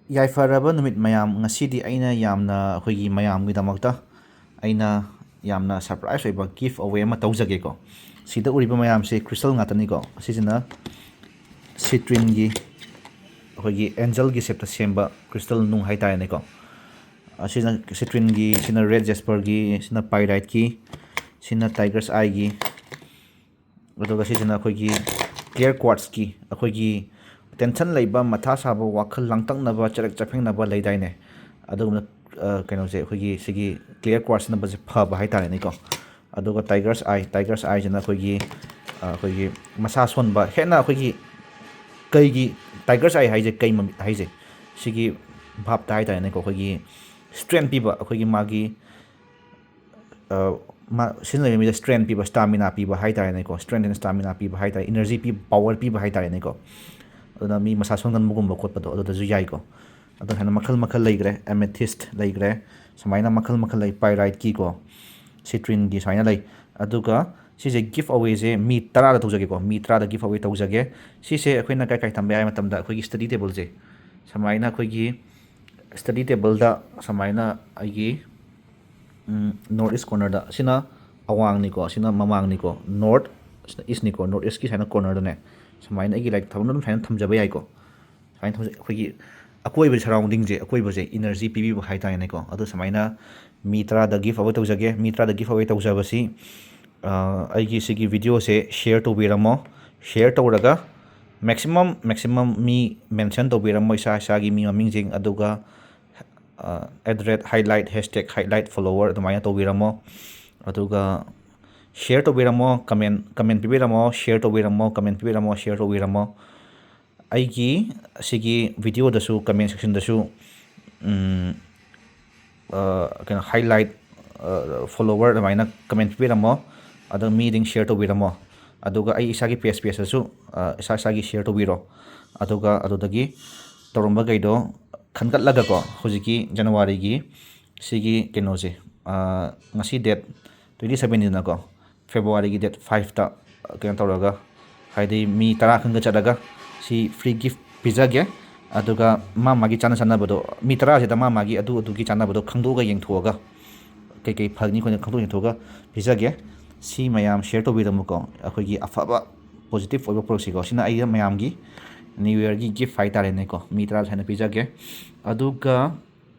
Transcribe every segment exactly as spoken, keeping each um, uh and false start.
ꯌꯥꯏꯐꯔꯕ ꯅꯨꯃꯤꯠ ꯃꯌꯥꯝ, ꯉꯁꯤꯗꯤ ꯑꯩꯅ ꯌꯥꯝꯅ ꯑꯩꯈꯣꯏꯒꯤ ꯃꯌꯥꯝꯒꯤꯗꯃꯛꯇ ꯑꯩꯅ ꯌꯥꯝꯅ surprise ꯑꯣꯏꯕ gift away ꯑꯃ ꯇꯧꯖꯒꯦꯀꯣ꯫ ꯁꯤꯗ ꯎꯔꯤꯕ ꯃꯌꯥꯝꯁꯦ crystal ꯉꯥꯛꯇꯅꯤꯀꯣ꯫ ꯑꯁꯤꯁꯤꯅ citrineꯒꯤ ꯑꯩꯈꯣꯏꯒꯤ angelꯒꯤ shapeꯇ ꯁꯦꯝꯕ crystal ꯅꯨꯡ ꯍꯥꯏꯇꯥꯔꯦꯅꯦꯀꯣ꯫ ꯑꯁꯤꯅ citrineꯒꯤ, ꯁꯤꯅ red jasperꯒꯤ, ꯁꯤꯅ pyritesꯀꯤ, ꯁꯤꯅ tiger's eyeꯒꯤ, ꯑꯗꯨꯒ ꯁꯤꯁꯤꯅ ꯑꯩꯈꯣꯏꯒꯤ clear quartzꯀꯤ, ꯑꯩꯈꯣꯏꯒꯤ tension ꯂꯩꯕ, ꯃꯊꯥ ꯁꯥꯕ, ꯋꯥꯈꯜ ꯂꯥꯡꯇꯛꯅꯕ, ꯆꯔꯛ ꯆꯐꯦꯡꯅꯕ ꯂꯩꯗꯥꯏꯅꯦ, ꯑꯗꯨꯒꯨꯝꯕ, ꯑ, ꯀꯩꯅꯣꯁꯦ ꯑꯩꯈꯣꯏꯒꯤ ꯁꯤꯒꯤ clear quartzꯅꯕꯁꯦ ꯐꯕ ꯍꯥꯏꯇꯥꯔꯦꯅꯦꯀꯣ꯫ ꯑꯗꯨꯒ tiger's eye, tiger's eyeꯁꯤꯅ ꯑꯩꯈꯣꯏꯒꯤ, ꯑ, ꯑꯩꯈꯣꯏꯒꯤ ꯃꯁꯥ ꯁꯣꯟꯕ, ꯍꯦꯟꯅ ꯑꯩꯈꯣꯏꯒꯤ ꯀꯩꯒꯤ tiger's eye ꯍꯥꯏꯁꯦ, ꯀꯩ ꯃꯃꯤꯠ ꯍꯥꯏꯁꯦ, ꯁꯤꯒꯤ ꯚꯥꯞꯇ ꯍꯥꯏꯇꯥꯔꯦꯅꯦꯀꯣ, ꯑꯩꯈꯣꯏꯒꯤ strength ꯄꯤꯕ, ꯑꯩꯈꯣꯏꯒꯤ ꯃꯥꯒꯤ ꯑ, ꯃꯥ ꯁꯤꯖꯤꯟꯅꯔꯤꯕ ꯃꯤꯗ strength ꯄꯤꯕ, stamina ꯄꯤꯕ ꯍꯥꯏꯇꯥꯔꯦꯅꯦꯀꯣ, strength and stamina ꯄꯤꯕ ꯍꯥꯏꯇꯥꯔꯦ, energy ꯄꯤꯕ, power ꯄꯤꯕ ꯍꯥꯏꯇꯥꯔꯦꯅꯦꯀꯣ꯫ ꯑꯗꯨꯅ ꯃꯤ ꯃꯁꯥ ꯁꯣꯟꯒꯟꯕꯒꯨꯝꯕ ꯈꯣꯠꯄꯗꯣ ꯑꯗꯨꯗꯁꯨ ꯌꯥꯏꯀꯣ꯫ ꯑꯗꯨ ꯍꯥꯏꯅ ꯃꯈꯜ ꯃꯈꯜ ꯂꯩꯈ꯭ꯔꯦ, amethyst ꯂꯩꯈ꯭ꯔꯦ, ꯁꯨꯃꯥꯏꯅ ꯃꯈꯜ ꯃꯈꯜ ꯂꯩ, pyritesꯀꯤꯀꯣ, citrineꯒꯤ ꯁꯨꯃꯥꯏꯅ ꯂꯩ꯫ ꯑꯗꯨꯒ ꯁꯤꯁꯦ gift awayꯁꯦ ꯃꯤ ꯇꯔꯥꯗ ꯇꯧꯖꯒꯦꯀꯣ, ꯃꯤ ꯇꯔꯥꯗ gift away ꯇꯧꯖꯒꯦ꯫ ꯁꯤꯁꯦ ꯑꯩꯈꯣꯏꯅ ꯀꯥꯏ ꯀꯥꯏ ꯊꯝꯕ ꯌꯥꯏ ꯍꯥꯏ ꯃꯇꯝꯗ, ꯑꯩꯈꯣꯏꯒꯤ study tableꯁꯦ ꯁꯨꯃꯥꯏꯅ, ꯑꯩꯈꯣꯏꯒꯤ study tableꯗ ꯁꯨꯃꯥꯏꯅ ꯑꯩꯒꯤ ꯎꯝ, north east cornerꯗ, ꯁꯤꯅ ꯑꯋꯥꯡꯅꯤꯀꯣ, ꯁꯤꯅ ꯃꯃꯥꯡꯅꯤꯀꯣ, north, ꯁꯤꯅ eastꯅꯤꯀꯣ, north eastꯀꯤ ꯁꯨꯃꯥꯏꯅ cornerꯗꯅꯦ, ꯁꯨꯃꯥꯏꯅ ꯑꯩꯒꯤ ꯂꯥꯏꯔꯤꯛ ꯊꯝꯐꯝꯗ ꯑꯗꯨꯝ ꯁꯨꯃꯥꯏꯅ ꯊꯝꯖꯕ ꯌꯥꯏꯀꯣ꯫ ꯁꯨꯃꯥꯏꯅ ꯊꯝꯖ-, ꯑꯩꯈꯣꯏꯒꯤ ꯑꯀꯣꯏꯕ surroundingꯁꯦ, ꯑꯀꯣꯏꯕꯁꯦ energy ꯄꯤꯕꯤꯕ ꯍꯥꯏꯇꯥꯔꯦꯅꯦꯀꯣ꯫ ꯑꯗꯨ ꯁꯨꯃꯥꯏꯅ ꯃꯤ ꯇꯔꯥꯗ gift away ꯇꯧꯖꯒꯦ꯫ ꯃꯤ ꯇꯔꯥꯗ gift away ꯇꯧꯖꯕꯁꯤ, ꯑ, ꯑꯩꯒꯤ ꯁꯤꯒꯤ videoꯁꯦ share ꯇꯧꯕꯤꯔꯝꯃꯣ꯫ Share ꯇꯧꯔꯒ maximum, maximum ꯃꯤ mention ꯇꯧꯕꯤꯔꯝꯃꯣ, ꯏꯁꯥ ꯏꯁꯥꯒꯤ ꯃꯤ ꯃꯃꯤꯡꯁꯤꯡ, ꯑꯗꯨꯒ at the rate highlight, hashtag highlight follower ꯑꯗꯨꯃꯥꯏꯅ ꯇꯧꯕꯤꯔꯝꯃꯣ꯫ ꯑꯗꯨꯒ share ꯇꯧꯕꯤꯔꯝꯃꯣ, comment, comment ꯄꯤꯕꯤꯔꯝꯃꯣ, share ꯇꯧꯕꯤꯔꯝꯃꯣ, comment ꯄꯤꯕꯤꯔꯝꯃꯣ, share ꯇꯧꯕꯤꯔꯝꯃꯣ꯫ ꯑꯩꯒꯤ ꯁꯤꯒꯤ videoꯗꯁꯨ, comment sectionꯗꯁꯨ, ꯎꯝ, ꯑ, ꯀꯩꯅꯣ, highlight, ꯑ, follower ꯑꯗꯨꯃꯥꯏꯅ comment ꯄꯤꯕꯤꯔꯝꯃꯣ꯫ ꯑꯗꯣ ꯃꯤꯗꯤꯡ share ꯇꯧꯕꯤꯔꯝꯃꯣ꯫ ꯑꯗꯨꯒ ꯑꯩ ꯏꯁꯥꯒꯤ page, pageꯇꯁꯨ, ꯑ, ꯏꯁꯥ ꯏꯁꯥꯒꯤ share ꯇꯧꯕꯤꯔꯣ꯫ ꯑꯗꯨꯒ ꯑꯗꯨꯗꯒꯤ ꯇꯧꯔꯝꯕꯈꯩꯗꯣ ꯈꯟꯒꯠꯂꯒꯀꯣ, ꯍꯧꯖꯤꯛꯀꯤ Januaryꯒꯤ ꯁꯤꯒꯤ ꯀꯩꯅꯣꯁꯦ, ꯑ, ꯉꯁꯤ date twenty sevenꯅꯤꯗꯅꯀꯣ, Februaryꯒꯤ date fiveꯇ, ꯑ, ꯀꯩꯅꯣ ꯇꯧꯔꯒ, ꯍꯥꯏꯗꯤ ꯃꯤ ꯇꯔꯥ ꯈꯪꯒ ꯆꯠꯂꯒ ꯁꯤ free gift ꯄꯤꯖꯒꯦ꯫ ꯑꯗꯨꯒ ꯃꯥ ꯃꯥꯒꯤ ꯆꯥꯅ ꯆꯥꯅꯕꯗꯣ, ꯃꯤ ꯇꯔꯥꯁꯤꯗ ꯃꯥ ꯃꯥꯒꯤ ꯑꯗꯨ ꯑꯗꯨꯒꯤ ꯆꯥꯅꯕꯗꯣ ꯈꯪꯗꯣꯛꯑꯒ ꯌꯦꯡꯊꯣꯛꯑꯒ, ꯀꯩꯀꯩ ꯐꯒꯅꯤ ꯑꯩꯈꯣꯏꯅ ꯈꯪꯗꯣꯛ ꯌꯦꯡꯊꯣꯛꯑꯒ ꯄꯤꯖꯒꯦ꯫ ꯁꯤ ꯃꯌꯥꯝ ꯁꯤꯌꯔ ꯇꯧꯕꯤꯔꯝꯃꯨꯀꯣ, ꯑꯩꯈꯣꯏꯒꯤ ꯑꯐꯕ ꯄꯣꯖꯤꯇꯤꯚ ꯑꯣꯏꯕ ꯄ꯭ꯔꯣꯗꯛꯁꯤꯀꯣ꯫ ꯁꯤꯅ ꯑꯩꯒꯤ ꯃꯌꯥꯝꯒꯤ ꯅ꯭ꯌꯨ ꯏꯌꯔꯒꯤ ꯒꯤꯐ ꯍꯥꯏꯇꯥꯔꯦꯅꯦꯀꯣ, ꯃꯤ ꯇꯔꯥ ꯁꯨꯃꯥꯏꯅ ꯄꯤꯖꯒꯦ꯫ ꯑꯗꯨꯒ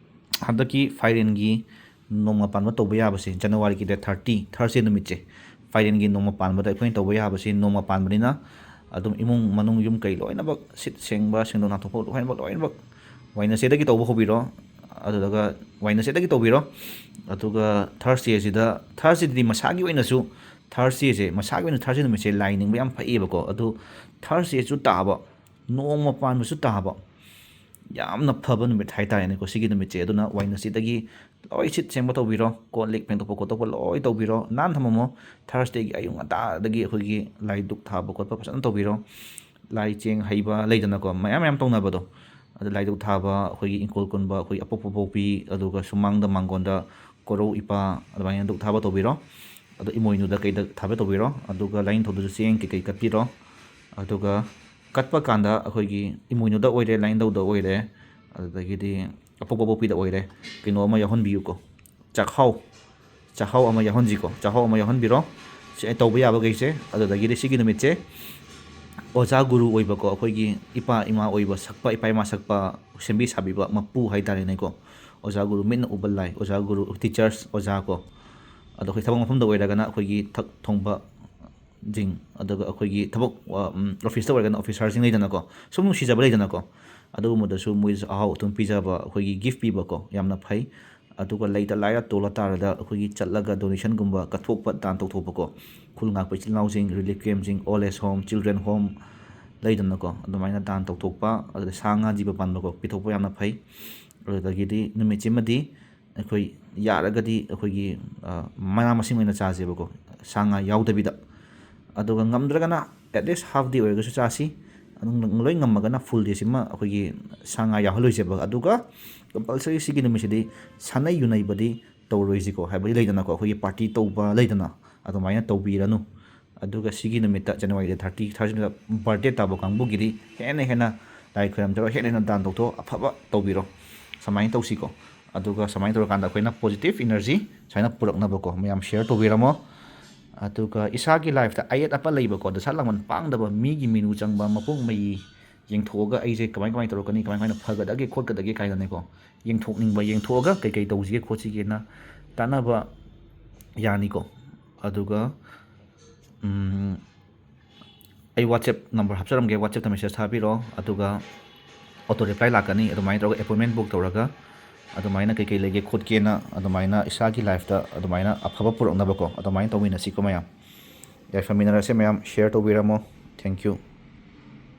ꯍꯟꯗꯛꯀꯤ ꯐꯥꯏꯔꯦꯟꯒꯤ ꯅꯣꯡꯃ ꯄꯥꯟꯕ ꯇꯧꯕ ꯌꯥꯕꯁꯦ, ꯖꯅꯋꯥꯔꯤꯒꯤ ꯗꯦꯠ ꯊꯥꯔꯇꯤ, ꯊꯔꯁꯗꯦ ꯅꯨꯃꯤꯠꯁꯦ, ꯐꯥꯏꯔꯦꯟꯒꯤ ꯅꯣꯡꯃ ꯄꯥꯟꯕꯗ ꯑꯩꯈꯣꯏꯅ ꯇꯧꯕ ꯌꯥꯕꯁꯤ, ꯅꯣꯡꯃ ꯄꯥꯟꯕꯅꯤꯅ ꯑꯗꯨꯝ ꯏꯃꯨꯡ ꯃꯅꯨꯡ ꯌꯨꯝ ꯀꯩ ꯂꯣꯏꯅꯃꯛ ꯁꯤꯠ ꯁꯦꯡꯕ, ꯁꯦꯡꯗꯣꯛ ꯅꯥꯟꯊꯣꯛꯄ ꯂꯣꯏꯅꯃꯛ, ꯂꯣꯏꯅꯃꯛ ꯋꯦꯗꯅꯁꯗꯦꯗꯒꯤ ꯇꯧꯕ ꯍꯧꯕꯤꯔꯣ꯫ ꯑꯗꯨꯗꯨꯒ ꯋꯦꯗꯅꯁꯗꯦꯗꯒꯤ ꯇꯧꯕꯤꯔꯣ꯫ ꯑꯗꯨꯒ ꯊꯔꯁꯗꯦꯁꯤꯗ, ꯊꯔꯁꯗꯦꯗꯤ ꯃꯁꯥꯒꯤ ꯑꯣꯏꯅꯁꯨ, ꯊꯔꯁꯗꯦꯁꯦ ꯃꯁꯥꯒꯤ ꯑꯣꯏꯅ ꯊꯔꯁꯗꯦ ꯅꯨꯃꯤꯠꯁꯦ ꯂꯥꯏ ꯅꯤꯡꯕ ꯌꯥꯝ ꯐꯩꯌꯦꯕꯀꯣ꯫ ꯑꯗꯨ ꯊꯔꯁꯗꯦꯁꯨ ꯇꯥꯕ, ꯅꯣꯡꯃ ꯄꯥꯟꯕꯁꯨ ꯇꯥꯕ, ꯌꯥꯝꯅ ꯐꯕ ꯅꯨꯃꯤꯠ ꯍꯥꯏꯇꯥꯔꯦꯅꯦꯀꯣ ꯁꯤꯒꯤ ꯅꯨꯃꯤꯠꯁꯦ꯫ ꯑꯗꯨꯅ ꯋꯦꯗꯅꯁꯗꯦꯗꯒꯤ ꯂꯣꯏ ꯁꯤꯠ ꯁꯦꯡꯕ ꯇꯧꯕꯤꯔꯣ, ꯀꯣꯜ ꯂꯤꯛ ꯐꯦꯡꯗꯣꯛꯄ ꯈꯣꯠꯇꯣꯛꯄ ꯂꯣꯏ ꯇꯧꯕꯤꯔꯣ, ꯅꯥꯟꯅ ꯊꯝꯃꯝꯃꯣ꯫ ꯊꯔꯁꯗꯦꯒꯤ ꯑꯌꯨꯛ ꯉꯟꯇꯥꯗꯒꯤ ꯑꯩꯈꯣꯏꯒꯤ ꯂꯥꯏ ꯙꯨꯛ ꯊꯥꯕ ꯈꯣꯠꯄ ꯐꯖꯅ ꯇꯧꯕꯤꯔꯣ꯫ ꯂꯥꯏ ꯆꯦꯡ ꯍꯩꯕ ꯂꯩꯗꯅꯀꯣ, ꯃꯌꯥꯝ ꯃꯌꯥꯝ ꯇꯧꯅꯕꯗꯣ, ꯑꯗꯨ ꯂꯥꯏ ꯙꯨꯛ ꯊꯥꯕ, ꯑꯩꯈꯣꯏꯒꯤ ꯏꯪꯈꯣꯜ ꯀꯣꯟꯕ, ꯑꯩꯈꯣꯏꯒꯤ ꯑꯄꯣꯛꯄ ꯄꯣꯛꯄꯤ, ꯑꯗꯨꯒ ꯁꯨꯃꯥꯡꯗ ꯃꯥꯡꯒꯣꯟꯗ ꯀꯣꯔꯧ ꯏꯄꯥ, ꯑꯗꯨꯃꯥꯏꯅ ꯙꯨꯛ ꯊꯥꯕ ꯇꯧꯕꯤꯔꯣ꯫ ꯑꯗꯣ ꯏꯃꯣꯏꯅꯨꯗ ꯀꯩꯗ ꯊꯥꯕ ꯇꯧꯕꯤꯔꯣ꯫ ꯑꯗꯨꯒ ꯂꯥꯏꯅꯤꯡꯊꯧꯗꯁꯨ ꯆꯦꯡ ꯀꯩꯀꯩ ꯀꯠꯄꯤꯔꯣ꯫ ꯑꯗꯨꯒ ꯀꯠꯄ ꯀꯥꯟꯗ ꯑꯩꯈꯣꯏꯒꯤ ꯏꯃꯣꯏꯅꯨꯗ ꯑꯣꯏꯔꯦ, ꯂꯥꯏꯅꯤꯡꯊꯧꯗ ꯑꯣꯏꯔꯦ, ꯑꯗꯨꯗꯒꯤꯗꯤ ꯑꯄꯣꯛꯄ ꯄꯣꯛꯄꯤꯗ ꯑꯣꯏꯔꯦ, ꯀꯩꯅꯣ ꯑꯃ ꯌꯥꯎꯍꯟꯕꯤꯌꯨꯀꯣ, ꯆꯥꯛꯍꯥꯎ, ꯆꯥꯛꯍꯥꯎ ꯑꯃ ꯌꯥꯎꯍꯟꯁꯤꯀꯣ, ꯆꯥꯛꯍꯥꯎ ꯑꯃ ꯌꯥꯎꯍꯟꯕꯤꯔꯣ꯫ ꯁꯤ ꯑꯩ ꯇꯧꯕ ꯌꯥꯕꯈꯩꯁꯦ꯫ ꯑꯗꯨꯗꯒꯤꯗꯤ ꯁꯤꯒꯤ ꯅꯨꯃꯤꯠꯁꯦ ꯑꯣꯖꯥ ꯒꯨꯔꯨ ꯑꯣꯏꯕꯀꯣ, ꯑꯩꯈꯣꯏꯒꯤ ꯏꯄꯥ ꯏꯃꯥ ꯑꯣꯏꯕ, ꯁꯛꯄ ꯏꯄꯥ ꯏꯃꯥ ꯁꯛꯄ, ꯁꯦꯝꯕꯤ ꯁꯥꯕꯤꯕ ꯃꯄꯨ ꯍꯥꯏꯇꯥꯔꯦꯅꯦꯀꯣ, ꯑꯣꯖꯥ ꯒꯨꯔꯨ, ꯃꯤꯠꯅ ꯎꯕ ꯂꯥꯏ, ꯑꯣꯖꯥ ꯒꯨꯔꯨ, ꯇꯤꯆꯔꯁ, ꯑꯣꯖꯥ ꯀꯣ꯫ ꯑꯗꯣ ꯑꯩꯈꯣꯏ ꯊꯕꯛ ꯃꯐꯝꯗ ꯑꯣꯏꯔꯒꯅ ꯑꯩꯈꯣꯏꯒꯤ ꯊꯛ ꯊꯣꯡꯕ ꯁꯤꯡ, ꯑꯗꯨꯒ ꯑꯩꯈꯣꯏꯒꯤ ꯊꯕꯛ, ꯑ, ꯎꯝ, ꯑꯣꯐꯤꯁꯇ ꯑꯣꯏꯔꯒꯅ ꯑꯣꯐꯤꯁꯥꯔꯁꯤꯡ ꯂꯩꯗꯅꯀꯣ, ꯁꯨꯝ ꯅꯨꯡꯁꯤꯖꯕ ꯂꯩꯗꯅꯀꯣ, ꯑꯗꯨꯒꯨꯝꯕꯗꯁꯨ ꯃꯣꯏꯁꯨ ꯑꯍꯥꯎ ꯑꯊꯨꯝ ꯄꯤꯖꯕ, ꯑꯩꯈꯣꯏꯒꯤ ꯒꯤꯐ ꯄꯤꯕꯀꯣ, ꯌꯥꯝꯅ ꯐꯩ꯫ ꯑꯗꯨꯒ ꯂꯩꯇ ꯂꯥꯏꯔ ꯇꯣꯜꯂ ꯇꯥꯔꯗ ꯑꯩꯈꯣꯏꯒꯤ ꯆꯠꯂꯒ ꯗꯣꯅꯦꯁꯟꯒꯨꯝꯕ ꯀꯠꯊꯣꯛꯄ, ꯗꯥꯟ ꯇꯧꯊꯣꯛꯄꯀꯣ, ꯈꯨꯜ ꯉꯥꯛꯄ ꯏꯆꯤꯜ ꯏꯅꯥꯎꯁꯤꯡ, ꯔꯤꯂꯤꯐ ꯀꯦꯝꯞꯁꯤꯡ, old age home, children home ꯂꯩꯗꯅꯀꯣ, ꯑꯗꯨꯃꯥꯏꯅ ꯗꯥꯟ ꯇꯧꯊꯣꯛꯄ, ꯑꯗꯨꯗ ꯁꯥ ꯉꯥ ꯖꯤꯕ ꯄꯥꯟꯕꯀꯣ, ꯄꯤꯊꯣꯛꯄ ꯌꯥꯝꯅ ꯐꯩ꯫ ꯑꯗꯨꯗꯒꯤꯗꯤ ꯅꯨꯃꯤꯠꯁꯤꯃꯗꯤ ꯑꯩꯈꯣꯏ ꯌꯥꯔꯒꯗꯤ ꯑꯩꯈꯣꯏꯒꯤ, ꯑ, ꯃꯅꯥ ꯃꯁꯤꯡ ꯑꯣꯏꯅ ꯆꯥꯁꯦꯕꯀꯣ, ꯁꯥ ꯉꯥ ꯌꯥꯎꯗꯕꯤꯗ꯫ ꯑꯗꯨꯒ ꯉꯝꯗ꯭ꯔꯒꯅ at least half day ꯑꯣꯏꯔꯒꯁꯨ ꯆꯥꯁꯤ꯫ ꯑꯗꯨꯝ ꯂꯣꯏ ꯉꯝꯃꯒꯅ full day ꯁꯤꯃ ꯑꯩꯈꯣꯏꯒꯤ ꯁꯥ ꯉꯥ ꯌꯥꯎꯍꯜꯂꯣꯏꯁꯦꯕ꯫ ꯑꯗꯨꯒ compulsory ꯁꯤꯒꯤ ꯅꯨꯃꯤꯠꯁꯤꯗꯤ ꯁꯥꯟꯅꯩ ꯌꯨꯅꯩꯕꯗꯤ ꯇꯧꯔꯣꯏꯁꯤꯀꯣ, ꯍꯥꯏꯕꯗꯤ ꯂꯩꯗꯅꯀꯣ, ꯑꯩꯈꯣꯏꯒꯤ ꯄꯥꯔꯇꯤ ꯇꯧꯕ ꯂꯩꯗꯅ, ꯑꯗꯨꯃꯥꯏꯅ ꯇꯧꯕꯤꯔꯅꯨ꯫ ꯑꯗꯨꯒ ꯁꯤꯒꯤ ꯅꯨꯃꯤꯠꯇ, ꯖꯅꯋꯥꯔꯤꯗ ꯊꯥꯔꯇꯤ, ꯊꯥꯔꯇꯤ ꯅꯨꯃꯤꯠꯇ ꯕꯥꯔꯗꯦ ꯇꯥꯕ ꯀꯥꯡꯕꯨꯒꯤꯗꯤ ꯍꯦꯟꯅ ꯍꯦꯟꯅ ꯂꯥꯏ ꯈꯣꯏꯔꯝꯖꯔꯣ, ꯍꯦꯟꯅ ꯍꯦꯟꯅ ꯗꯥꯟ ꯇꯧꯊꯣꯛꯑꯣ, ꯑꯐꯕ ꯇꯧꯕꯤꯔꯣ꯫ ꯁꯨꯃꯥꯏꯅ ꯇꯧꯁꯤꯀꯣ꯫ ꯑꯗꯨꯒ ꯁꯨꯃꯥꯏꯅ ꯇꯧꯔꯀꯥꯟꯗ ꯑꯩꯈꯣꯏꯅ positive energy ꯁꯨꯃꯥꯏꯅ ꯄꯨꯔꯛꯅꯕꯀꯣ, ꯃꯌꯥꯝ share ꯇꯧꯕꯤꯔꯝꯃꯣ꯫ ꯑꯗꯨꯒ ꯏꯁꯥꯒꯤ ꯂꯥꯏꯐꯇ ꯑꯌꯦꯠ ꯑꯄꯟ ꯂꯩꯕꯀꯣ, ꯗꯁꯥ ꯂꯥꯡꯕꯟ ꯄꯥꯡꯗꯕ, ꯃꯤꯒꯤ ꯃꯤꯅꯨ ꯆꯪꯕ, ꯃꯄꯣꯛ ꯃꯩ ꯌꯦꯡꯊꯣꯛꯑꯒ ꯑꯩꯁꯦ ꯀꯃꯥꯏ ꯀꯃꯥꯏꯅ ꯇꯧꯔꯛꯀꯅꯤ, ꯀꯃꯥꯏ ꯀꯃꯥꯏꯅ ꯐꯒꯗꯒꯦ ꯈꯣꯠꯀꯗꯒꯦ ꯀꯥꯏꯅꯅꯦꯀꯣ, ꯌꯦꯡꯊꯣꯛꯅꯤꯡꯕ, ꯌꯦꯡꯊꯣꯛꯑꯒ ꯀꯩ ꯀꯩ ꯇꯧꯁꯤꯒꯦ ꯈꯣꯠꯁꯤꯒꯦꯅ ꯇꯥꯟꯅꯕ ꯌꯥꯅꯤꯀꯣ꯫ ꯑꯗꯨꯒ ꯎꯝ, ꯑꯩ WhatsApp number ꯍꯥꯞꯆꯔꯝꯒꯦ, WhatsApp-ꯇ message ꯊꯥꯕꯤꯔꯣ, ꯑꯗꯨꯒ auto reply ꯂꯥꯛꯀꯅꯤ꯫ ꯑꯗꯨꯃꯥꯏꯅ ꯇꯧꯔꯒ appointment book ꯇꯧꯔꯒ ꯑꯗꯨꯃꯥꯏꯅ ꯀꯩꯀꯩ ꯂꯩꯒꯦ ꯈꯣꯠꯀꯦꯅ ꯑꯗꯨꯃꯥꯏꯅ ꯏꯁꯥꯒꯤ ꯂꯥꯏꯐꯇ ꯑꯗꯨꯃꯥꯏꯅ ꯑꯐꯕ ꯄꯨꯔꯛꯅꯕꯀꯣ, ꯑꯗꯨꯃꯥꯏꯅ ꯇꯧꯃꯤꯟꯅꯁꯤꯀꯣ ꯃꯌꯥꯝ꯫ ꯌꯥꯏꯐꯃꯤꯟꯅꯔꯁꯦ ꯃꯌꯥꯝ, share ꯇꯧꯕꯤꯔꯝꯃꯣ꯫ Thank you꯫